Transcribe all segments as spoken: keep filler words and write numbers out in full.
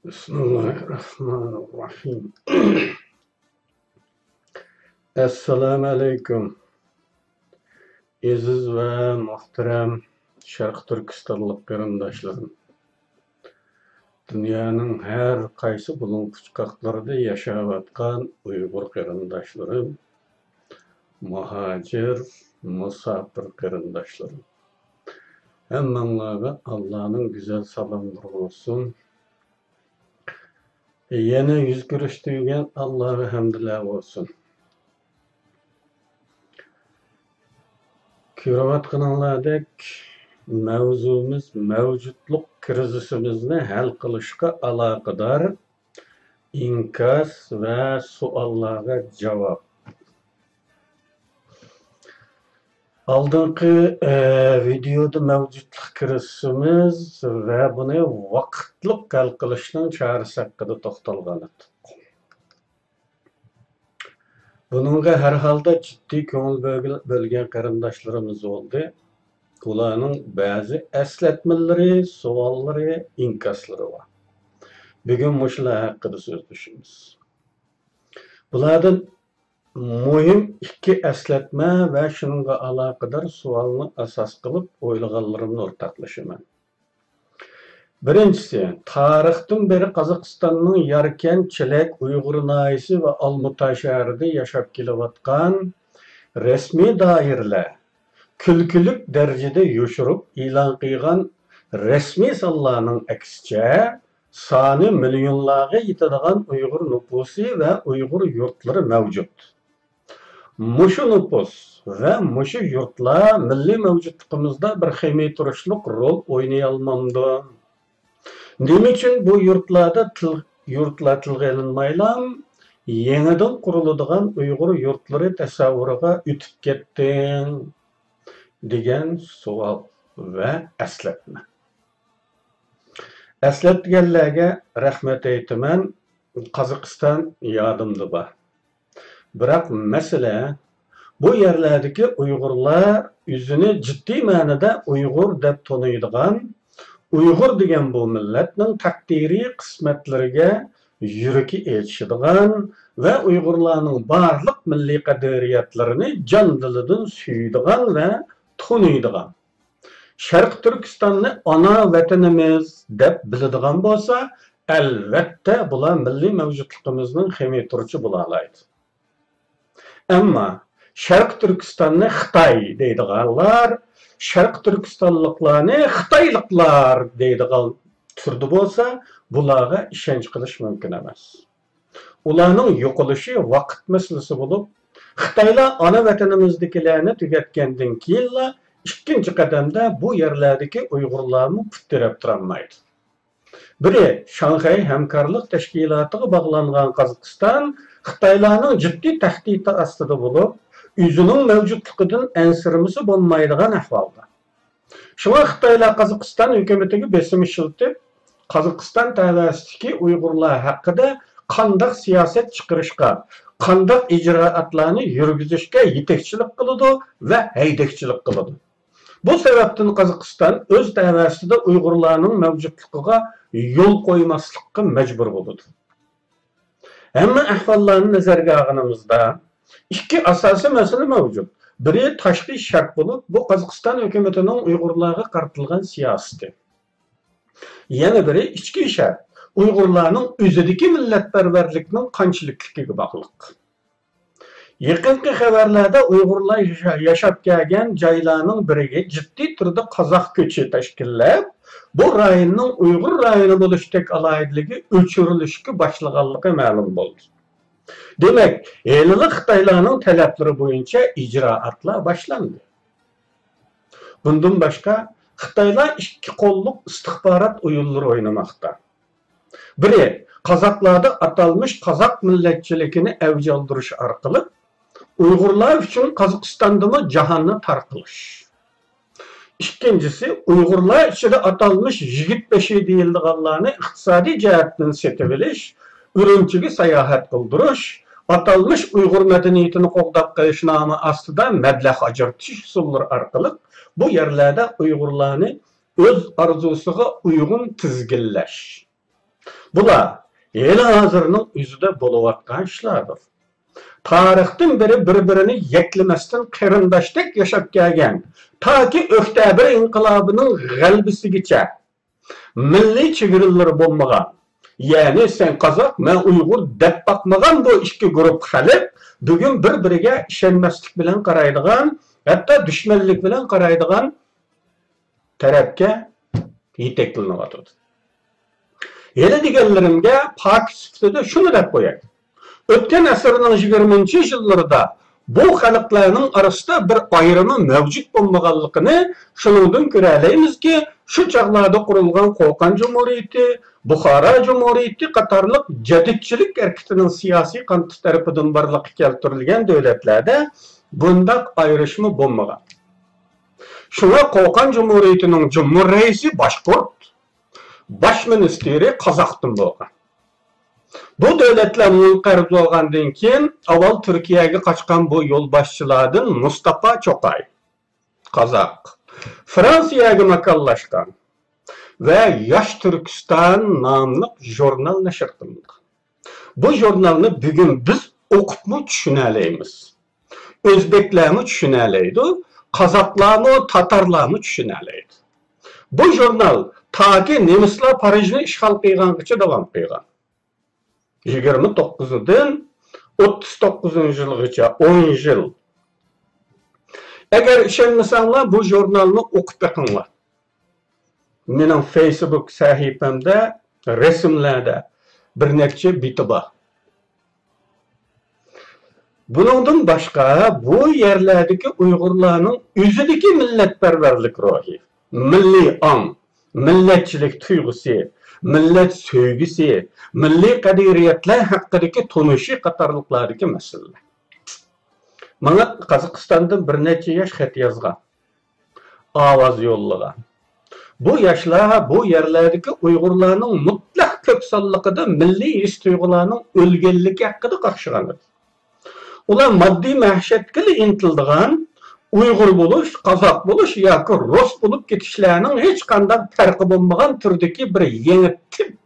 بىسمىللاھىررەھمانىررەھىم. ئەسسالامۇئەلەيكۇم. ئەزىز ۋە مۇھتەرەم شەرقىي تۈركىستانلىق قېرىنداشلىرىم، دۇنيانىڭ ھەر قايسى بۇلۇڭ-پۇچقاقلىرىدا ياشاۋاتقان ئۇيغۇر قېرىنداشلىرىم، مۇھاجىر، مۇساپىر قېرىنداشلىرىم، ھەممىڭلارغا ئاللانىڭ گۈزەل سالاملىرى بولسۇن. يەنە يۈز كۆرۈشتۈرگەن ئاللاغا ھەمدىلەر بولسۇن. كۆرۈۋاتقىنىڭلاردەك، مەۋزۇمىز مەۋجۇتلۇق كىرىزىسىمىزنى ھەل قىلىشقا ئالاقىدار ئىنكاس ۋە سوئاللارغا جاۋاب. ئالدىنقى، ئە، ۋىدېيودا مەۋجۇتلۇق كىرىزىسىمىز ۋە بۇنى ۋاقىتلىق ھەل قىلىشنىڭ چارىسى ھەققىدە توختالغان ئىدۇق. بۇنىڭغا ھەر ھالدا جىددىي كۆڭۈل بۆگە-، بۆلگەن قېرىنداشلىرىمىز بولدى. ئۇلارنىڭ بەزى ئەسلەتمىلىرى، سوئاللىرى، ئىنكاسلىرى بار. بۈگۈن مۇشۇلار ھەققىدە سۆزلىشىمىز. بۇلاردىن مۇھىم ئىككى ئەسلەتمە ۋە شۇنىڭغا ئالاقىدار سوئالنى ئاساس قىلىپ ئويلىغانلىرىمنى ئورتاقلىشىمەن. بىرىنچىسى، تارىختىن بېرى قازاقىستاننىڭ ياركەنت، چېلەك، ئۇيغۇر ناھىيەسى ۋە ئالمۇتا شەھىرىدە ياشاپ كېلىۋاتقان رەسمىي دائىرىلەر كۈلكىلىك دەرىجىدە يوشۇرۇپ ئېلان قىلغان رەسمىي سانلارنىڭ ئەكسىچە، سانى مىليونلارغا يېتىدىغان ئۇيغۇر نوپۇسى ۋە ئۇيغۇر يۇرتلىرى مەۋجۇت. مۇشۇ نوپۇس ۋە مۇشۇ يۇرتلار مىللىي مەۋجۇتلۇقىمىزدا بىر خېمىي تۇرۇشلۇق رول ئوينىيالمامدۇ؟ نېمە ئۈچۈن بۇ يۇرتلاردا تىل، يۇرتلار تىلغا ئېلىنمايلا، يېڭىدىن قۇرۇلىدىغان ئۇيغۇر يۇرتلىرى تەسەۋۋۇرىغا ئۆتۈپ كەتتى؟ دېگەن سوئال ۋە ئەسلەتمە. ئەسلەتكەنلەرگە رەھمەت ئېيتىمەن، قازاقىستان يادىمدا بار. بىراق مەسىلە، بۇ يەرلەردىكى ئۇيغۇرلار ئۆزىنى جىددىي مەنىدە ئۇيغۇر دەپ تونۇيدىغان، ئۇيغۇر دېگەن بۇ مىللەتنىڭ تەقدىرىي قىسمەتلىرىگە يۈرىكى ئېچىشىدىغان ۋە ئۇيغۇرلارنىڭ بارلىق مىللىي قەدرىيەتلىرىنى جان دىلىدىن سۆيىدىغان ۋە تونۇيدىغان، شەرقىي تۈركىستاننى ئانا ۋەتىنىمىز دەپ بىلىدىغان بولسا، ئەلۋەتتە، بۇلار مىللىي مەۋجۇتلۇقىمىزنىڭ خېمىي تۇرۇچى بولالايدۇ. ئەمما شەرقىي تۈركىستاننى خىتاي دەيدىغانلار، شەرقىي تۈركىستانلىقلارنى خىتايلىقلار دەيدىغان تۈردە بولسا، بۇلارغا ئىشەنچ قىلىش مۇمكىن ئەمەس. ئۇلارنىڭ يوقىلىشى ۋاقىت مەسىلىسى بولۇپ، خىتايلار ئانا ۋەتىنىمىزدىكىلەرنى تۈگەتكەندىن كېيىنلا، ئىككىنچى قەدەمدە بۇ يەرلەردىكى ئۇيغۇرلارمۇ پۇت تىرەپ تۇرالمايدۇ. بىرى، شاڭخەي ھەمكارلىق تەشكىلاتىغا باغلانغان قازاقىستان خىتايلارنىڭ جىددىي تەھدىتى ئاستىدا بولۇپ، ئۆزىنىڭ مەۋجۇتلۇقىدىن ئەنسىرىمىسى بولمايدىغان ئەھۋالدا. شۇڭا خىتايلار قازاقىستان ھۆكۈمىتىگە بېسىم ئىشلىتىپ، قازاقىستان تەۋەسىدىكى ئۇيغۇرلار ھەققىدە قانداق سىياسەت چىقىرىشقا، قانداق ئىجرائاتلارنى يۈرگۈزۈشكە يېتەكچىلىك قىلىدۇ ۋە ھەيدەكچىلىك قىلىدۇ. بۇ سەۋەبتىن قازاقىستان ئۆز تەۋەسىدە ئۇيغۇرلارنىڭ مەۋجۇتلۇقىغا يول قويماسلىققا مەجبۇر بولىدۇ. ھەممە ئەھۋاللارنى نەزەرگە ئالغىنىمىزدا، ئىككى ئاساسىي مەسىلە مەۋجۇت. بىرى تاشقى شەرت بولۇپ، بۇ قازاقىستان ھۆكۈمىتىنىڭ ئۇيغۇرلارغا قارىتىلغان سىياسىتى. يەنە بىرى ئىچكى شەرت، ئۇيغۇرلارنىڭ ئۆزىدىكى مىللەتپەرۋەرلىكنىڭ قانچىلىكلىكىگە باغلىق. يېقىنقى خەۋەرلەردە ئۇيغۇرلار ياشا-، ياشاپ كەلگەن جايلارنىڭ بىرىگە جىددىي تۈردە قازاق كۆچى تەشكىللەپ، بۇ رايوننىڭ ئۇيغۇر رايونى بولۇشتەك ئالاھىدىلىكى ئۆچۈرۈلۈشكە باشلىغانلىقى مەلۇم بولدى. دېمەك، ھېلىلا خىتايلارنىڭ تەلەپلىرى بويىچە ئىجرائاتلار باشلاندى. بۇندىن باشقا، خىتايلار ئىككى قوللۇق ئىستىخبارات ئويۇنلىرى ئوينىماقتا. بىرى، قازاقلاردا ئاتالمىش قازاق مىللەتچىلىكىنى ئەۋج ئالدۇرۇش ئارقىلىق، ئۇيغۇرلار ئۈچۈن قازاقىستاندىمۇ جاھاننى تار قىلىش. ئىككىنچىسى، ئۇيغۇرلار ئىچىدە ئاتالمىش يىگىت بېشى دېيىلىدىغانلارنى ئىقتىسادىي جەھەتتىن سېتىۋېلىش، ئۈرۈمچىگە ساياھەت قىلدۇرۇش، ئاتالمىش ئۇيغۇر مەدەنىيىتىنى قوغداپ قېلىش نامى ئاستىدا مەبلەغ ئاجرىتىش ئۇسۇللىرى ئارقىلىق بۇ يەرلەردە ئۇيغۇرلارنى ئۆز ئارزۇسىغا ئۇيغۇن تىزگىنلەش. بۇلار ھېلى ھازىرنىڭ ئۆزىدە بولۇۋاتقان ئىشلاردۇر. تارىختىن بېرى بىر-بىرىنى يەكلىمەستىن قېرىنداشتەك ياشاپ كەلگەن، تاكى ئۆكتەبىر ئىنقىلابىنىڭ غەلىبىسىگىچە مىللىي چېگرىلىرى بولمىغان، يەنى سەن قازاق، مەن ئۇيغۇر دەپ باقمىغان بۇ ئىككى گۇرۇپ خەلق بۈگۈن بىر-بىرىگە ئىشەنمەسلىك بىلەن قارايدىغان، ھەتتا دۈشمەنلىك بىلەن قارايدىغان تەرەپكە يېتەكلىنىۋاتىدۇ. ھېلى دېگەنلىرىمگە پاكىت سۈپىتىدە شۇنى دەپ قوياي. ئۆتكەن ئەسىرنىڭ يىگىرمىنچى يىللىرىدا بۇ خەلقلەرنىڭ ئارىسىدا بىر ئايرىمى مەۋجۇت بولمىغانلىقىنى شۇنىڭدىن كۆرەلەيمىزكى، شۇ چاغلاردا قۇرۇلغان قوقان جۇمھۇرىيىتى، بۇخارا جۇمھۇرىيىتى قاتارلىق جەدىدچىلىك ھەرىكىتىنىڭ سىياسىي قانۇنى تەرىپىدىن بارلىققا كەلتۈرۈلگەن دۆلەتلەردە بۇنداق ئايرىشما بولمىغان. شۇڭا قوقان جۇمھۇرىيىتىنىڭ جۇمھۇر رەئىسى باشقۇرت، باش مىنىستىرى قازاقتىن بولغان. بۇ دۆلەتلەر مۇنقەرز بولغاندىن كېيىن، ئاۋۋال تۈركىيەگە قاچقان بۇ يولباشچىلاردىن مۇستاپا چوقاي، قازاق، فرانسىيەگە ماكانلاشقان ۋە ياش تۈركىستان ناملىق ژۇرنال نەشر قىلىنغان. بۇ ژۇرنالنى بۈگۈن بىز ئوقۇپمۇ چۈشىنەلەيمىز. ئۆزبەكلەرمۇ چۈشىنەلەيدۇ، قازاقلارمۇ، تاتارلارمۇ چۈشىنەلەيدۇ. بۇ ژۇرنال تاكى نېمىسلار پارىژنى ئىشغال قىلغانغىچە داۋام قىلغان. يىگىرمە توققۇزىدىن ئوتتۇز توققۇزىنچى يىلغىچە ئون يىل. ئەگەر ئىشەنمىسەڭلار، بۇ ژۇرنالنى ئوقۇپ بېقىڭلار. مېنىڭ فېيسبۇك سەھىپەمدە رەسىملەردە بىر نەچچە بېتى بار. بۇنىڭدىن باشقا، بۇ يەرلەردىكى ئۇيغۇرلارنىڭ ئۆزىدىكى مىللەتپەرۋەرلىك روھى، مىللىي ئاڭ، مىللەتچىلىك تۇيغۇسى، مىللەت سۆيگۈسى، مىللىي قەدرىيەتلەر ھەققىدىكى تونۇشى قاتارلىقلاردىكى مەسىلىلەر. ماڭا قازاقىستاندىن بىر نەچچە ياش خەت يازغان. ئاۋاز يوللىغان. بۇ ياشلار بۇ يەرلەردىكى ئۇيغۇرلارنىڭ مۇتلەق كۆپ سانلىقىدا مىللىي ھېس-تۇيغۇلارنىڭ ئۆلگەنلىكى ھەققىدە قاقشىغان ئىدى. ئۇلار ماددىي مەئىشەتكىلا ئىنتىلىدىغان، ئۇيغۇر بولۇش، قازاق بولۇش ياكى رۇس بولۇپ كېتىشلەرنىڭ ھېچقانداق پەرقى بولمىغان تۈردىكى بىر يېڭى تىپ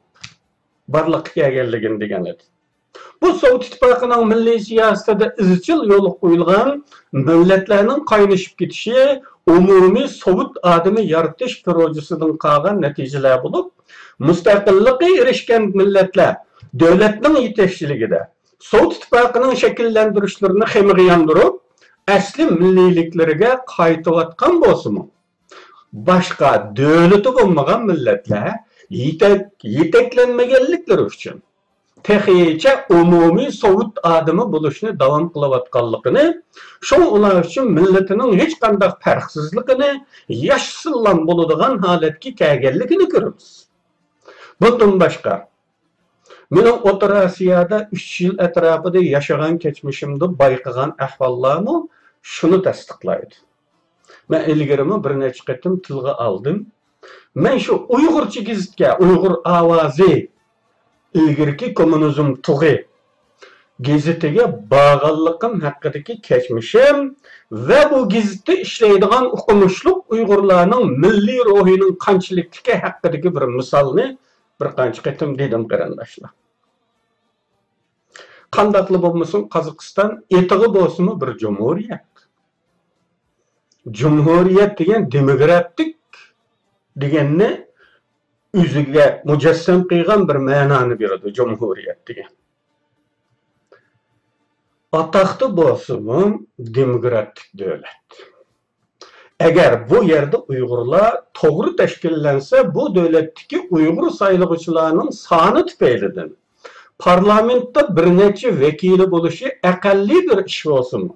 بارلىققا كەلگەنلىكىنى دېگەن ئىدى. بۇ سوۋېت ئىتتىپاقىنىڭ مىللىي سىياسىتىدە ئىزچىل يولغا قويۇلغان مىللەتلەرنىڭ قاينىشىپ كېتىشى ئومۇمىي سوۋېت ئادىمى يارىتىش پىروژىسىدىن قالغان نەتىجىلەر بولۇپ، مۇستەقىللىققا ئېرىشكەن مىللەتلەر دۆلەتنىڭ يېتەكچىلىكىدە سوۋېت ئىتتىپاقىنىڭ شەكىللەندۈرۈشلىرىنى خېمىغا ياندۇرۇپ، ئەسلى مىللىيلىكلىرىگە قايتىۋاتقان بولسىمۇ، باشقا دۆلىتى بولمىغان مىللەتلەر يېتەك-، يېتەكلەنمىگەنلىكلىرى ئۈچۈن تېخىچە ئومۇمىي سوۋېت ئادىمى بولۇشنى داۋام قىلىۋاتقانلىقىنى، شۇڭا ئۇلار ئۈچۈن مىللىتىنىڭ ھېچقانداق پەرقسىزلىكىنى، ياشىسىنلام بولىدىغان ھالەتكە كەلگەنلىكىنى كۆرىمىز. بۇندىن باشقا، مېنىڭ ئوتتۇرا ئاسىيادا ئۈچ يىل ئەتراپىدا ياشىغان كەچمىشىمدە بايقىغان ئەھۋاللارمۇ شۇنى تەستىقلايدۇ. مەن ئىلگىرىمۇ بىر نەچچە قېتىم تىلغا ئالدىم. مەن شۇ ئۇيغۇرچە گېزىتكە، ئۇيغۇر ئاۋازى، ئىلگىرىكى كوممۇنىزم تۇغى گېزىتىگە بارغانلىقىم ھەققىدىكى كەچمىشىم ۋە بۇ گېزىتتە ئىشلەيدىغان ئوقۇمۇشلۇق ئۇيغۇرلارنىڭ مىللىي روھىنىڭ قانچىلىكلىكى ھەققىدىكى بىر مىسالنى بىر قانچە قېتىم دېدىم، قېرىنداشلار. قانداقلا بولمىسۇن، قازاقىستان ئېتىغا بولسىمۇ بىر جۇمھۇرىيەت. جۇمھۇرىيەت دېگەن دېموكراتىك دېگەننى ئۆزىگە مۇجەسسەم قىلغان بىر مەنانى بېرىدۇ، جۇمھۇرىيەت دېگەن. ئاتاقتا بولسىمۇ دېموكراتىك دۆلەت. ئەگەر بۇ يەردە ئۇيغۇرلار توغرا تەشكىللەنسە، بۇ دۆلەتتىكى ئۇيغۇر سايلىغۇچىلارنىڭ سانى تۈپەيلىدىن پارلامېنتتا بىر نەچچە ۋەكىلى بولۇشى ئەقەللىي بىر ئىش بولسىمۇ،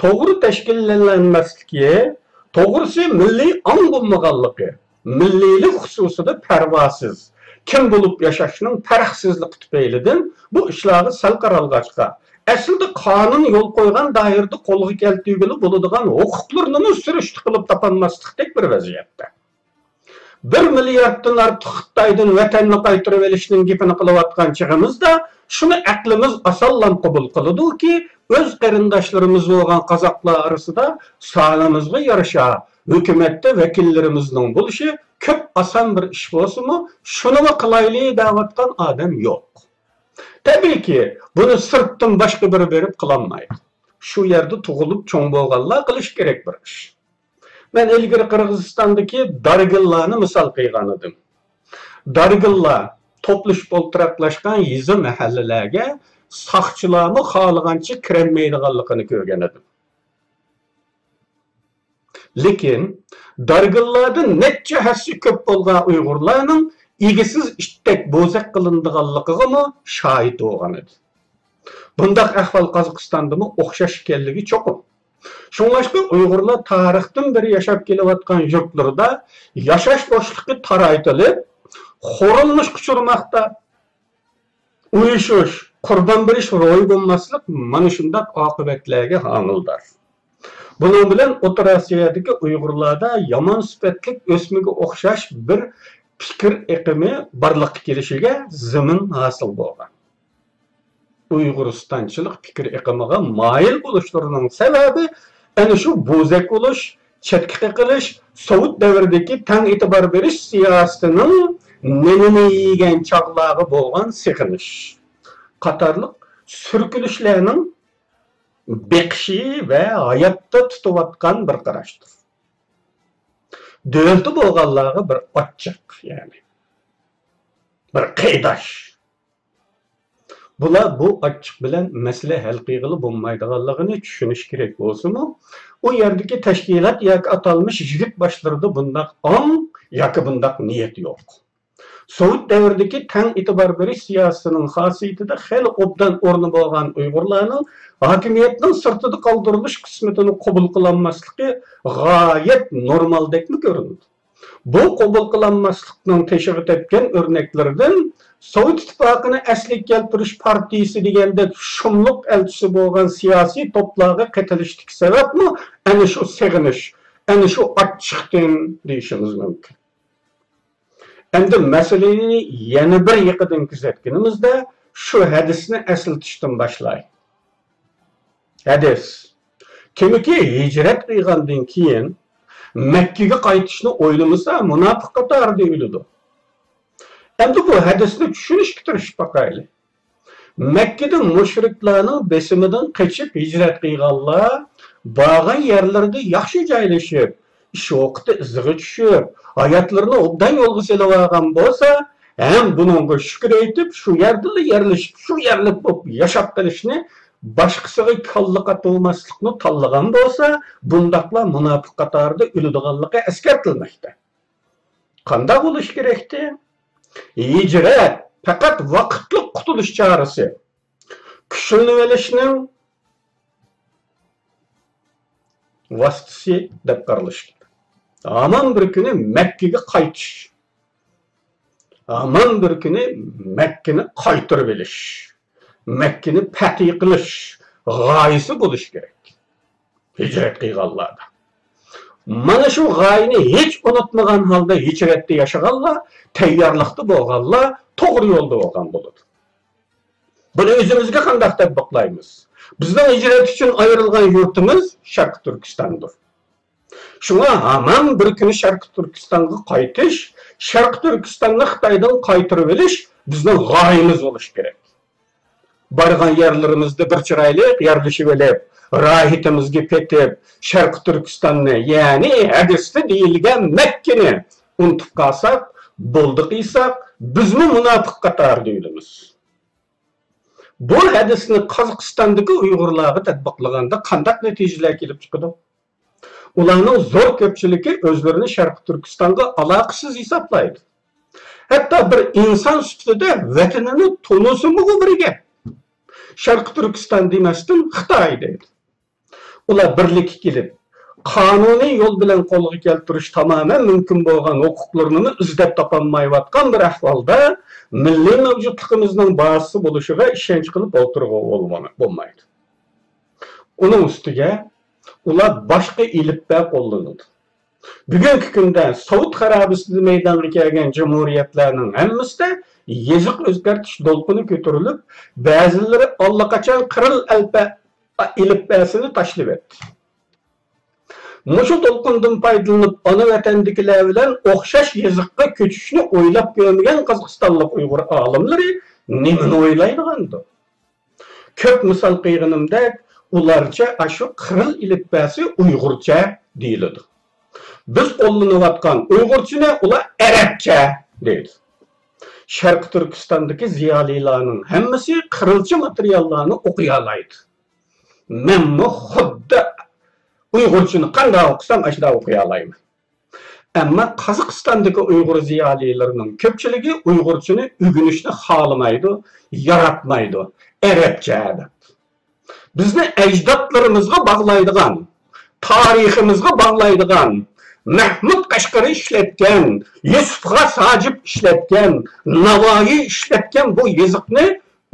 توغرا تەشكىللەنمەسلىكى، توغرىسى مىللىي ئاڭ بولمىغانلىقى، مىللىيلىك خۇسۇسىدا پەرۋاسىز، كىم بولۇپ ياشاشنىڭ پەرقسىزلىكى تۈپەيلىدىن بۇ ئىشلارغا سەل قارالغاچقا، ئەسلىدە قانۇن يول قويغان دائىرىدە قولغا كەلتۈرگىلى بولىدىغان ھوقۇقلىرىنىمۇ سۈرۈشتە قىلىپ تاپالماسلىقتەك بىر ۋەزىيەتتە. بىر مىلياردتىن ئارتۇق خىتايدىن ۋەتەننى قايتۇرۇۋېلىشنىڭ گېپىنى قىلىۋاتقان چېغىمىزدا، شۇنى ئەقلىمىز ئاسانلام قوبۇل قىلىدۇكى، ئۆز قېرىنداشلىرىمىز بولغان قازاقلار ئارىسىدا سانىمىزغا يارىشا ھۆكۈمەتتە ۋەكىللىرىمىزنىڭ بولۇشى كۆپ ئاسان بىر ئىش بولسىمۇ، شۇنىمۇ قىلايلى دەۋاتقان ئادەم يوق. تەبىئىيكى، بۇنى سىرتتىن باشقا بىرى بېرىپ قىلالمايدۇ. شۇ يەردە تۇغۇلۇپ چوڭ بولغانلار قىلىشى كېرەك بىر ئىش. مەن ئىلگىرى قىرغىزىستاندىكى دارىگىللارنى مىسال قىلغانىدىم. دارىگىللار توپلىشىپ ئولتۇراقلاشقان يېزا مەھەللىلەرگە ساقچىلارمۇ خالىغانچە كىرەلمەيدىغانلىقىنى كۆرگەنىدىم. لېكىن دارىگىللاردىن نەچچە ھەسسە كۆپ بولغان ئۇيغۇرلارنىڭ ئىگىسىز ئىتتەك بوزەك قىلىنىدىغانلىقىغىمۇ شاھىت بولغانىدى. بۇنداق ئەھۋال قازاقىستاندىمۇ ئوخشاش ئىكەنلىكى چوقۇم. شۇڭلاشقا ئۇيغۇرلار تارىختىن بېرى ياشاپ كېلىۋاتقان يۇرتلىرىدا ياشاش بوشلۇقى تارايتىلىپ، خورلىنىشقا ئۇچرىماقتا. ئۇيۇشۇش، قۇربان بېرىش روھى بولماسلىق مانا شۇنداق ئاقىۋەتلەرگە ھامىلدار. بۇنىڭ بىلەن ئوتتۇرا ئاسىيادىكى ئۇيغۇرلاردا يامان سۈپەتلىك ئۆسمىگە ئوخشاش بىر پىكىر ئېقىمى بارلىققا كېلىشىگە زېمىن ھاسىل بولغان. ئۇيغۇرىستانچىلىق پىكىر ئېقىمىغا مايىل بولۇشلىرىنىڭ سەۋەبى ئەنە شۇ بوزەك بولۇش، چەتكە قېقىلىش، سوۋېت دەۋرىدىكى تەڭ ئېتىبار بېرىش سىياسىتىنىڭ نېنىنى يېگەن چاغلارغا بولغان سېغىنىش قاتارلىق سۈركىلىشلەرنىڭ بېقىشى ۋە ھاياتتا تۇتۇۋاتقان بىر قاراشتۇر. دۆلىتى بولغانلارغا بىر ئاچچىق، يەنى بىر قېيىداش. بۇلار بۇ ئاچچىق بىلەن مەسىلە ھەل قىلغىلى بولمايدىغانلىقىنى چۈشىنىشى كېرەك بولسىمۇ، ئۇ يەردىكى تەشكىلات ياكى ئاتالمىش يىگىت باشلىرىدا بۇنداق ئاڭ ياكى بۇنداق نىيەت يوق. سوۋېت دەۋرىدىكى تەڭ ئېتىبار بېرىش سىياسىتىنىڭ خاسىيىتىدە خېلى ئوبدان ئورنى بولغان ئۇيغۇرلارنىڭ ھاكىمىيەتنىڭ سىرتىدا قالدۇرۇلۇش قىسمىتىنى قوبۇل قىلالماسلىقى غايەت نورمالدەكمۇ كۆرۈنىدۇ. بۇ قوبۇل قىلالماسلىقنىڭ تېشىغا تەپكەن ئۆرنەكلىرىدىن سوۋېت ئىتتىپاقىنى ئەسلىگە كەلتۈرۈش پارتىيىسى دېگەندەك شۇملۇق ئەلچىسى بولغان سىياسىي توپلارغا قېتىلىشتىكى سەۋەبمۇ ئەنە شۇ سېغىنىش، ئەنە شۇ ئاچچىقتىن دېيىشىمىز مۇمكىن. ئەمدى مەسىلىنى يەنە بىر يېقىدىن كۆزەتكىنىمىزدە، شۇ ھەدىسنى ئەسلىتىشتىن باشلاي. ھەدىس: كىمكى ھىجرەت قىلغاندىن كېيىن مەككىگە قايتىشنى ئويلىمىسا، مۇناپىق قاتارىدا ئۆلىدۇ. ئەمدى بۇ ھەدىسنى چۈشىنىشكە تىرىشىپ باقايلى. مەككىدە مۇشرىكلارنىڭ بېسىمىدىن قېچىپ ھىجرەت قىلغانلار بارغان يەرلىرىدە ياخشى جايلىشىپ، ئىش ۋاقتى ئىزىغا چۈشۈپ، ھاياتلىرىنى ئوبدان يولغا سېلىۋالغان بولسا، ھەم بۇنىڭغا شۈكۈر ئېيتىپ، شۇ يەردىلا يەرلىشىپ، شۇ يەرلىك بولۇپ ياشاپ قېلىشنى، باشقىسىغا كاللا قاتۇرماسلىقنى تاللىغان بولسا، بۇنداقلار مۇناپىق قاتارىدا ئۆلىدىغانلىقى ئەسكەرتىلمەكتە. قانداق بولۇش كېرەكتى؟ ھىجرەت پەقەت ۋاقىتلىق قۇتۇلۇش چارىسى، كۈچلىنىۋېلىشنىڭ ۋاسىتىسى دەپ قارىلىشى كېرەك. ھامان بىر كۈنى مەككىگە قايتىش، ھامان بىر كۈنى مەككىنى قايتۇرۇۋېلىش، مەككىنى پەتھى قىلىش غايىسى بولۇشى كېرەك. ھىجرەت قىلغانلاردا. مانا شۇ غايىنى ھېچ ئۇنتۇمىغان ھالدا ھىجرەتتە ياشىغانلار، تەييارلىقتا بولغانلار توغرا يولدا بولغان بولىدۇ. بۇنى ئۆزىمىزگە قانداق تەتبىقلايمىز؟ بىزنىڭ ھىجرەت ئۈچۈن ئايرىلغان يۇرتىمىز شەرقىي تۈركىستاندۇر. شۇڭا ھامان بىر كۈنى شەرقىي تۈركىستانغا قايتىش، شەرقىي تۈركىستاننى خىتايدىن قايتۇرۇۋېلىش بىزنىڭ غايىمىز بولۇشى كېرەك. بارغان يەرلىرىمىزدە بىر چىرايلىق يەرلىشىۋېلىپ، راھىتىمىزگە پېتىپ، شەرقىي تۈركىستاننى، يەنى ھەدىستە دېيىلگەن مەككىنى ئۇنتۇپ قالساق، بولدى قىلساق، بىزمۇ مۇناپىق قاتارىدا ئۆلىمىز. بۇ ھەدىسنى قازاقىستاندىكى ئۇيغۇرلارغا تەتبىقلىغاندا قانداق نەتىجىلەر كېلىپ چىقىدۇ؟ ئۇلارنىڭ زور كۆپچىلىكى ئۆزلىرىنى شەرقىي تۈركىستانغا ئالاقىسىز ھېسابلايدۇ. ھەتتا بىر ئىنسان سۈپىتىدە ۋەتىنىنى تونۇسىمۇ بۇ بىر گەپ. شەرقىي تۈركىستان دېمەستىن خىتاي دەيدۇ. ئۇلار بىرلىككە كېلىپ، قانۇنىي يول بىلەن قولغا كەلتۈرۈش تامامەن مۇمكىن بولغان ھوقۇقلىرىنىمۇ ئىزدەپ تاپالمايۋاتقان بىر ئەھۋالدا مىللىي مەۋجۇتلۇقىمىزنىڭ باسىسى بولۇشىغا ئىشەنچ قىلىپ ئولتۇرغىلى بولمايدۇ. ئۇنىڭ ئۈستىگە ئۇلار باشقا ئېلىپبە قوللىنىدۇ. بۈگۈنكى كۈندە سوۋېت خارابىسىدە مەيدانغا كەلگەن جۇمھۇرىيەتلەرنىڭ ھەممىسىدە يېزىق ئۆزگەرتىش دولقۇنى كۆتۈرۈلۈپ، بەزىلىرى ئاللىقاچان قىرىل ئەلپە-، ئېلىپبەسىنى تاشلىۋەتتى. مۇشۇ دولقۇندىن پايدىلىنىپ، ئانا ۋەتەندىكىلەر بىلەن ئوخشاش يېزىققا كۆچۈشنى ئويلاپ كۆرمىگەن قازاقىستانلىق ئۇيغۇر ئالىملىرى نېمىنى ئويلايدىغاندۇ؟ كۆپ مىسال قىلغىنىمدەك، ئۇلارچە ئاشۇ قىرىل ئېلىپبەسى ئۇيغۇرچە دېيىلىدۇ. بىز قوللىنىۋاتقان ئۇيغۇرچىنى ئۇلار ئەرەبچە دەيدۇ. شەرقىي تۈركىستاندىكى زىيالىيلارنىڭ ھەممىسى قىرىلچە ماتېرىياللارنى ئوقۇيالايدۇ. مەنمۇ خۇددى ئۇيغۇرچىنى قانداق ئوقۇسام، ئاشۇنداق ئوقۇيالايمەن. ئەمما قازاقىستاندىكى ئۇيغۇر زىيالىيلىرىنىڭ كۆپچىلىكى ئۇيغۇرچىنى ئۆگىنىشنى خالىمايدۇ، ياراتمايدۇ. ئەرەبچە دەپ. بىزنى ئەجدادلىرىمىزغا باغلايدىغان، تارىخىمىزغا باغلايدىغان، مەھمۇد قەشقىرى ئىشلەتكەن، يۈسۈپ خاس ھاجىپ ئىشلەتكەن، ناۋايى ئىشلەتكەن بۇ يېزىقنى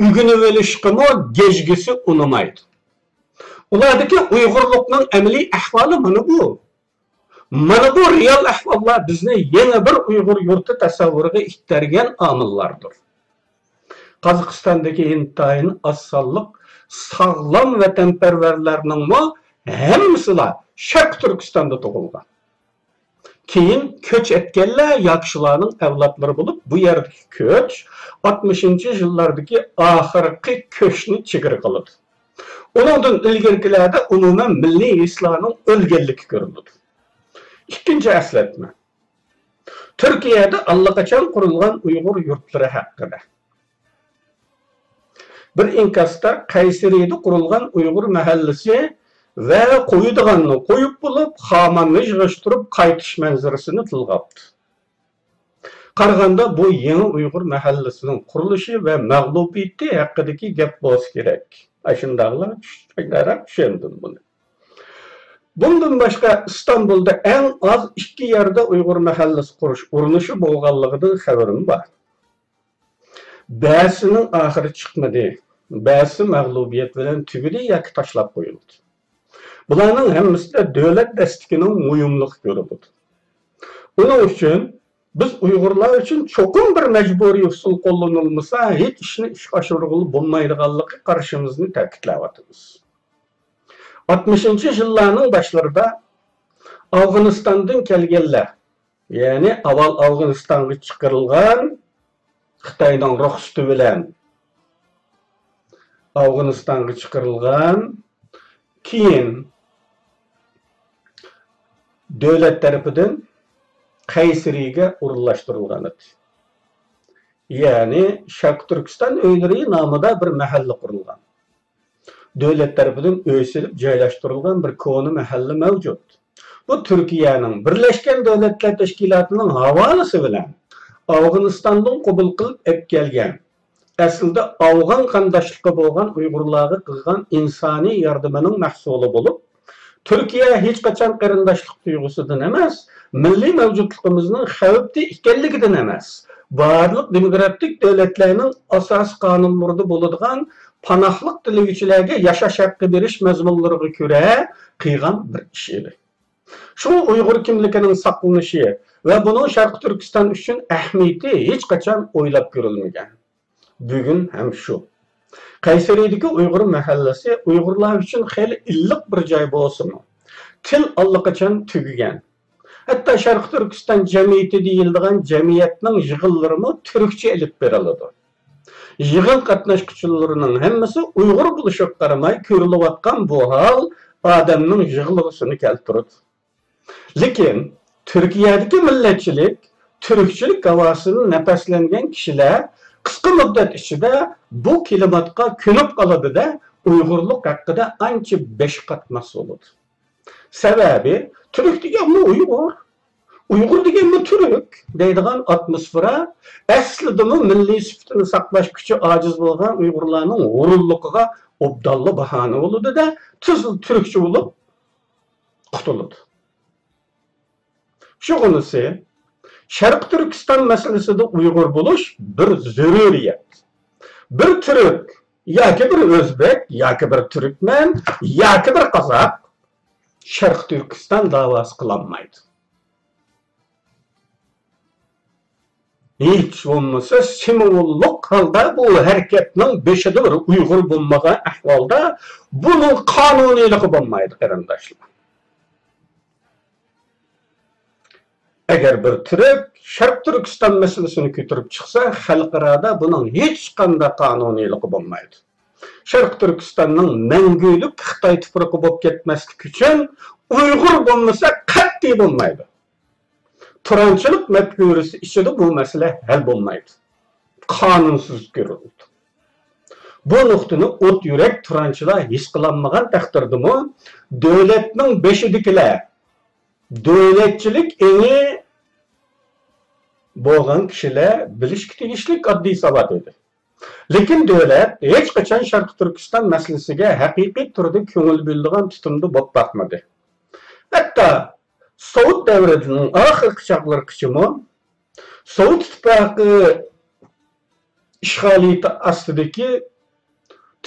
ئۆگىنىۋېلىشقىمۇ گەجگىسى ئۇنىمايدۇ. ئۇلاردىكى ئۇيغۇرلۇقنىڭ ئەمەلىي ئەھۋالى مانا بۇ. مانا بۇ رېئال ئەھۋاللار بىزنى يەنە بىر ئۇيغۇر يۇرتى تەسەۋۋۇرىغا ئىتتەرگەن ئامىللاردۇر. قازاقىستاندىكى ئىنتايىن ئاز سانلىق ساغلام ۋەتەنپەرۋەرلەرنىڭمۇ ھەممىسىلا شەرقىي تۈركىستاندا تۇغۇلغان. كېيىن كۆچ ئەتكەنلەر ياكى شۇلارنىڭ ئەۋلادلىرى بولۇپ، بۇ يەردىكى كۆچ ئاتمىشىنچى يىللاردىكى ئاخىرقى كۆچنى چېگرا قىلىدۇ. ئۇنىڭدىن ئىلگىرىكىلەردە ئومۇمەن مىللىي ھېسلارنىڭ ئۆلگەنلىكى كۆرۈلىدۇ. ئىككىنچى ئەسلەتمە. تۈركىيەدە ئاللىقاچان قۇرۇلغان ئۇيغۇر يۇرتلىرى ھەققىدە. بىر ئىنكاستا قەيسىرىدە قۇرۇلغان ئۇيغۇر مەھەللىسى ۋە قويىدىغاننى قويۇپ بولۇپ، خاماننى يىغىشتۇرۇپ قايتىش مەنزىرىسىنى تىلغاپتۇ. قارىغاندا، بۇ يېڭى ئۇيغۇر مەھەللىسىنىڭ قۇرۇلۇشى ۋە مەغلۇبىيىتى ھەققىدىكى گەپ بولسا كېرەك. ئاشۇنداقلا چۈش-، چۈشەندىم بۇنى. بۇندىن باشقا، ئىستانبۇلدا ئەڭ ئاز ئىككى يەردە ئۇيغۇر مەھەللىسى قۇرۇش ئۇرۇنۇشى بولغانلىقىدىن خەۋىرىم بار. بەزىسىنىڭ ئاخىرى چىقمىدى، بەزىسى مەغلۇبىيەت بىلەن تۈگىدى ياكى تاشلاپ قويۇلدى. بۇلارنىڭ ھەممىسىدە دۆلەت دەستىكىنىڭ مۇھىملىقى كۆرۈلىدۇ. ئۇنىڭ ئۈچۈن بىز ئۇيغۇرلار ئۈچۈن چوقۇم بىر مەجبۇرىي ئۇسۇل قوللىنىلمىسا، ھېچ ئىشنى ئىشقا ئاشۇرغىلى بولمايدىغانلىقى قارىشىمىزنى تەكىتلەۋاتىمىز. ئاتمىشىنچى يىللارنىڭ باشلىرىدا ئافغانىستاندىن كەلگەنلەر، يەنى ئاۋۋال ئافغانىستانغا چىقىرىلغان، خىتاينىڭ رۇخسىتى بىلەن ئافغانىستانغا چىقىرىلغان، كېيىن دۆلەت تەرىپىدىن قەيسىرىگە ئورۇنلاشتۇرۇلغان ئىدى. يەنى شەرقىي تۈركىستان ئۆيلىرى نامىدا بىر مەھەللە قۇرۇلغان. دۆلەت تەرىپىدىن ئۆي سېلىپ جايلاشتۇرۇلغان بىر كونا مەھەللە مەۋجۇت. بۇ تۈركىيەنىڭ بىرلەشكەن دۆلەتلەر تەشكىلاتىنىڭ ھاۋالىسى بىلەن ئافغانىستاندىن قوبۇل قىلىپ ئەپ كەلگەن، ئەسلىدە ئافغان قانداشلىقى بولغان ئۇيغۇرلارغا قىلغان ئىنسانىي ياردىمىنىڭ مەھسۇلى بولۇپ، تۈركىيە ھېچقاچان قېرىنداشلىق تۇيغۇسىدىن ئەمەس، مىللىي مەۋجۇتلۇقىمىزنىڭ خەۋپتە ئىكەنلىكىدىن ئەمەس، بارلىق دېموكراتىك دۆلەتلەرنىڭ ئاساسىي قانۇنلىرىدا بولىدىغان پاناھلىق تىلىگۈچىلەرگە ياشاش ھەققى بېرىش مەزمۇنلىرىغا كۆرە قىلغان بىر ئىش ئىدى. شۇڭا ئۇيغۇر كىملىكىنىڭ ساقلىنىشى ۋە بۇنىڭ شەرقىي تۈركىستان ئۈچۈن ئەھمىيىتى ھېچقاچان ئويلاپ كۆرۈلمىگەن. بۈگۈن ھەم شۇ. قەيسىرىدىكى ئۇيغۇر مەھەللىسى ئۇيغۇرلار ئۈچۈن خېلى ئىللىق بىر جاي بولسىمۇ، تىل ئاللىقاچان تۈگىگەن. ھەتتا شەرقىي تۈركىستان جەمئىيىتى دېيىلىدىغان جەمئىيەتنىڭ يىغىنلىرىمۇ تۈركچە ئېلىپ بېرىلىدۇ. يىغىن قاتناشقۇچىلىرىنىڭ ھەممىسى ئۇيغۇر بولۇشىغا قارىماي، كۆرۈلۈۋاتقان بۇ ھال ئادەمنىڭ يىغلىغۇسىنى كەلتۈرىدۇ. لېكىن تۈركىيەدىكى مىللەتچىلىك، تۈركچىلىك ھاۋاسىدىن نەپەسلەنگەن كىشىلەر قىسقا مۇددەت ئىچىدە بۇ كىلىماتقا كۆنۈپ قالىدۇ-دە، ئۇيغۇرلۇق ھەققىدە ئانچە بېشى قاتماس بولىدۇ. سەۋەبى، تۈرك دېگەنمۇ ئۇيغۇر، ئۇيغۇر دېگەنمۇ تۈرك دەيدىغان ئاتموسفېرا ئەسلىدىمۇ مىللىي سۈپىتىنى ساقلاش كۈچى ئاجىز بولغان ئۇيغۇرلارنىڭ ھۇرۇنلۇقىغا ئوبدانلا باھانە بولىدۇ-دە، تېزلا تۈركچە بولۇپ قۇتۇلىدۇ. شۇغىنىسى، شەرقىي تۈركىستان مەسىلىسىدە ئۇيغۇر بولۇش بىر زۆرۈرىيەت. بىر تۈرك ياكى بىر ئۆزبېك ياكى بىر تۈركمەن ياكى بىر قازاق شەرقىي تۈركىستان داۋاسى قىلالمايدۇ. ھېچ بولمىسا سىمۋوللۇق ھالدا بۇ ھەرىكەتنىڭ بېشىدا بىر ئۇيغۇر بولمىغان ئەھۋالدا بۇنىڭ قانۇنىيلىقى بولمايدۇ، قېرىنداشلار. ئەگەر بىر تۈرك شەرقىي تۈركىستان مەسىلىسىنى كۆتۈرۈپ چىقسا، خەلقئارادا بۇنىڭ ھېچقانداق قانۇنىيلىقى بولمايدۇ. شەرقىي تۈركىستاننىڭ مەڭگۈلۈك خىتاي تۇپرىقى بولۇپ كەتمەسلىك ئۈچۈن ئۇيغۇر بولمىسا قەتئىي بولمايدۇ. تۇرانچىلىق مەپكۇرىسى ئىچىدە بۇ مەسىلە ھەل بولمايدۇ. قانۇنسىز كۆرۈلىدۇ. بۇ نۇقتىنى ئوت يۈرەك تۇرانچىلار ھېس قىلالمىغان تەقدىردىمۇ، دۆلەتنىڭ بېشىدىكىلەر، دۆلەتچىلىك ئېڭى بولغان كىشىلەر بىلىشكە تېگىشلىك ئاددىي ساۋات ئىدى. لېكىن دۆلەت ھېچقاچان شەرقىي تۈركىستان مەسىلىسىگە ھەقىقىي تۈردە كۆڭۈل بۆلىدىغان تۇتۇمدا بولۇپ باقمىدى. ھەتتا سوۋېت دەۋرىنىڭ ئاخىرقى چاغلىرىغىچىمۇ سوۋېت ئىتتىپاقى ئىشغالىيىتى ئاستىدىكى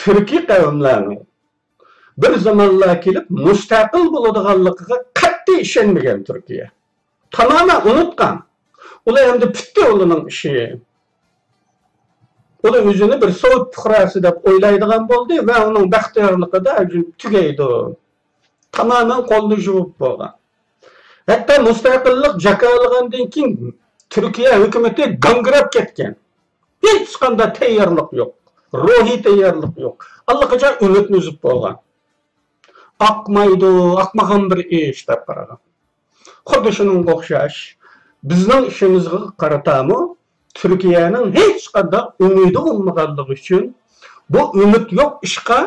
تۈركىي قەۋملەرنىڭ بىر زامانلار كېلىپ مۇستەقىل بولىدىغانلىقىغا قەتئىي ئىشەنمىگەن تۈركىيە. تامامەن ئۇنتقان. ئۇلار ئەمدى پۈتتى ئۇلارنىڭ ئىشى. ئۇلار ئۆزىنى بىر سوۋېت پۇقراسى دەپ ئويلايدىغان بولدى ۋە ئۇنىڭ بەختىيارلىقىدا تۈگەيدۇ. تامامەن قولىنى يۇيۇپ بولغان. ھەتتا مۇستەقىللىق جاكارلىغاندىن كېيىن تۈركىيە ھۆكۈمىتى گاڭگىراپ كەتكەن. ھېچقانداق تەييارلىق يوق. روھىي تەييارلىق يوق. ئاللىقاچان ئۈمىدنى ئۈزۈپ بولغان. ئاقمايدۇ، ئاقمىغان بىر ئىش دەپ قارىغان. خۇددى شۇنىڭغا ئوخشاش، بىزنىڭ ئىشىمىزغا قارىتامۇ تۈركىيەنىڭ ھېچقانداق ئۈمىدى بولمىغانلىقى ئۈچۈن بۇ ئۈمىد يوق ئىشقا